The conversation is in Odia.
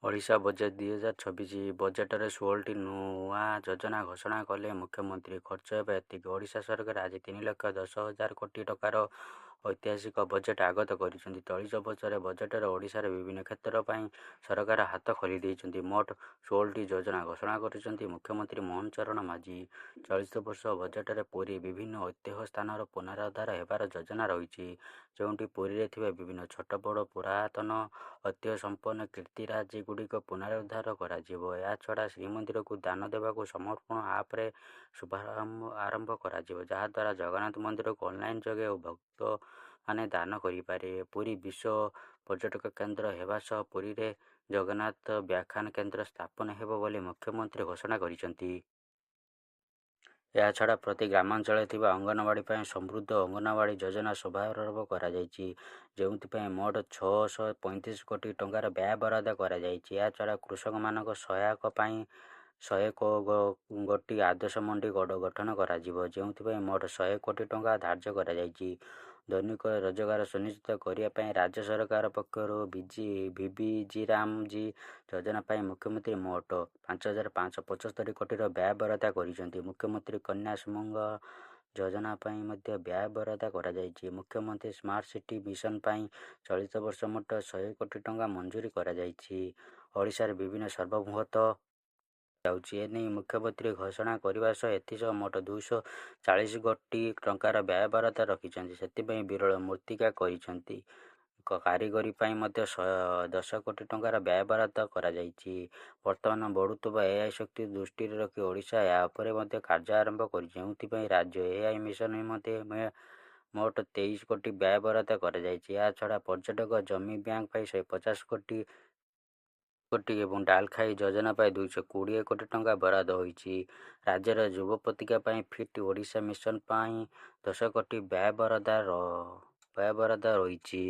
ଓଡ଼ିଶା ବଜେଟ୍ 2026। ବଜେଟରେ 16ଟି ନୂଆ ଯୋଜନା ଘୋଷଣା କଲେ ମୁଖ୍ୟମନ୍ତ୍ରୀ, ଖର୍ଚ୍ଚ ହେବ ଏତିକି। ଓଡ଼ିଶା ସରକାର ଆଜି 3 ଲକ୍ଷ 10 ହଜାର କୋଟି ଟଙ୍କାର ଐତିହାସିକ ବଜେଟ୍ ଆଗତ କରିଛନ୍ତି। ଚଳିତ ବର୍ଷର ବଜେଟରେ ଓଡ଼ିଶାର ବିଭିନ୍ନ କ୍ଷେତ୍ର ପାଇଁ ସରକାର ହାତ ଖୋଲିଦେଇଛନ୍ତି। ମୋଟ 16ଟି ଯୋଜନା ଘୋଷଣା କରିଛନ୍ତି ମୁଖ୍ୟମନ୍ତ୍ରୀ ମୋହନ ଚରଣ ମାଝୀ। ଚଳିତ ବର୍ଷ ବଜେଟରେ ପୁରୀ ବିଭିନ୍ନ ଐତିହ୍ୟ ସ୍ଥାନର ପୁନରୁଦ୍ଧାର ହେବାର ଯୋଜନା ରହିଛି। ଯେଉଁଠି ପୁରୀରେ ଥିବା ବିଭିନ୍ନ ଛୋଟ ବଡ଼ ପୁରାତନ ଐତିହ୍ୟ ସମ୍ପନ୍ନ କୀର୍ତ୍ତିରାଜି ଗୁଡ଼ିକ ପୁନରୁଦ୍ଧାର କରାଯିବ। ଏହାଛଡ଼ା ଶ୍ରୀମନ୍ଦିରକୁ ଦାନ ଦେବାକୁ ସମର୍ପଣ ଆପ୍‌ର ଶୁଭାରମ୍ଭ କରାଯିବ। ଯାହାଦ୍ୱାରା ଜଗନ୍ନାଥ ମନ୍ଦିରକୁ ଅନଲାଇନ ଯୋଗେ ଭକ୍ତମାନେ ଦାନ କରିପାରିବେ। ପୁରୀ ବିଶ୍ୱ ପର୍ଯ୍ୟଟକ କେନ୍ଦ୍ର ହେବା ସହ ପୁରୀରେ ଜଗନ୍ନାଥ ବ୍ୟାଖ୍ୟାନ କେନ୍ଦ୍ର ସ୍ଥାପନ ହେବ ବୋଲି ମୁଖ୍ୟମନ୍ତ୍ରୀ ଘୋଷଣା କରିଛନ୍ତି। ଏହାଛଡ଼ା ପ୍ରତି ଗ୍ରାମାଞ୍ଚଳରେ ଥିବା ଅଙ୍ଗନବାଡ଼ି ପାଇଁ ସମୃଦ୍ଧ ଅଙ୍ଗନବାଡ଼ି ଯୋଜନା ଶୁଭାରମ୍ଭ କରାଯାଇଛି। ଯେଉଁଥିପାଇଁ ମୋଟ 635 କୋଟି ଟଙ୍କାର ବ୍ୟୟବରାଦ କରାଯାଇଛି। ଏହାଛଡ଼ା କୃଷକମାନଙ୍କ ସହାୟତା ପାଇଁ 100 ଗୋଟି ଆଦର୍ଶ ମଣ୍ଡି ଗଠନ କରାଯିବ। ଯେଉଁଥିପାଇଁ ମୋଟ 100 କୋଟି ଟଙ୍କା ଧାର୍ଯ୍ୟ କରାଯାଇଛି। ଦୈନିକ ରୋଜଗାର ସୁନିଶ୍ଚିତ କରିବା ପାଇଁ ରାଜ୍ୟ ସରକାର ପକ୍ଷରୁ ଭିବିଜିରାମଜୀ ଯୋଜନା ପାଇଁ ମୁଖ୍ୟମନ୍ତ୍ରୀ ମୋଟ 5575 କୋଟିର ବ୍ୟୟବରାଦ କରିଛନ୍ତି। ମୁଖ୍ୟମନ୍ତ୍ରୀ କନ୍ୟା ସୁମଙ୍ଗଳା ଯୋଜନା ପାଇଁ ମଧ୍ୟ ବ୍ୟୟବରାଦ କରାଯାଇଛି। ମୁଖ୍ୟମନ୍ତ୍ରୀ ସ୍ମାର୍ଟ ସିଟି ମିଶନ ପାଇଁ ଚଳିତ ବର୍ଷ ମୋଟ 100 କୋଟି ଟଙ୍କା ମଞ୍ଜୁର କରାଯାଇଛି। ଓଡ଼ିଶାର ବିଭିନ୍ନ ସର୍ବବୃହତ ଯାଉଛି। ଏନେଇ ମୁଖ୍ୟମନ୍ତ୍ରୀ ଘୋଷଣା କରିବା ସହ ଏଥିସହ ମୋଟ 240 କୋଟି ଟଙ୍କାର ବ୍ୟୟବରାଦ ରଖିଛନ୍ତି। ସେଥିପାଇଁ ବିରଳ ମୂର୍ତ୍ତିକା କରିଛନ୍ତି କାରିଗରୀ ପାଇଁ ମଧ୍ୟ 10 କୋଟି ଟଙ୍କାର ବ୍ୟୟବରାଦ କରାଯାଇଛି। ବର୍ତ୍ତମାନ ବଢ଼ୁଥିବା ଏଆଇ ଶକ୍ତି ଦୃଷ୍ଟିରେ ରଖି ଓଡ଼ିଶା ଏହା ଉପରେ ମଧ୍ୟ କାର୍ଯ୍ୟ ଆରମ୍ଭ କରିଛି। ଯେଉଁଥିପାଇଁ ରାଜ୍ୟ ଏଆଇ ମିଶନ ନିମନ୍ତେ ମୋଟ 23 କୋଟି ବ୍ୟୟବରାଦ କରାଯାଇଛି। ଏହାଛଡ଼ା ପର୍ଯ୍ୟଟକ ଜମି ବ୍ୟାଙ୍କ ପାଇଁ 150 କୋଟି ଏବଂ ଡାଲଖାଇ ଯୋଜନା ପାଇଁ 220 କୋଟି ଟଙ୍କା ବରାଦ ହୋଇଛି। ରାଜ୍ୟର ଯୁବପିଢ଼ିଙ୍କ ପାଇଁ ଫିଟ୍ ଓଡ଼ିଶା ମିଶନ ପାଇଁ 10 କୋଟି ବ୍ୟୟବରାଦ ରହିଛି।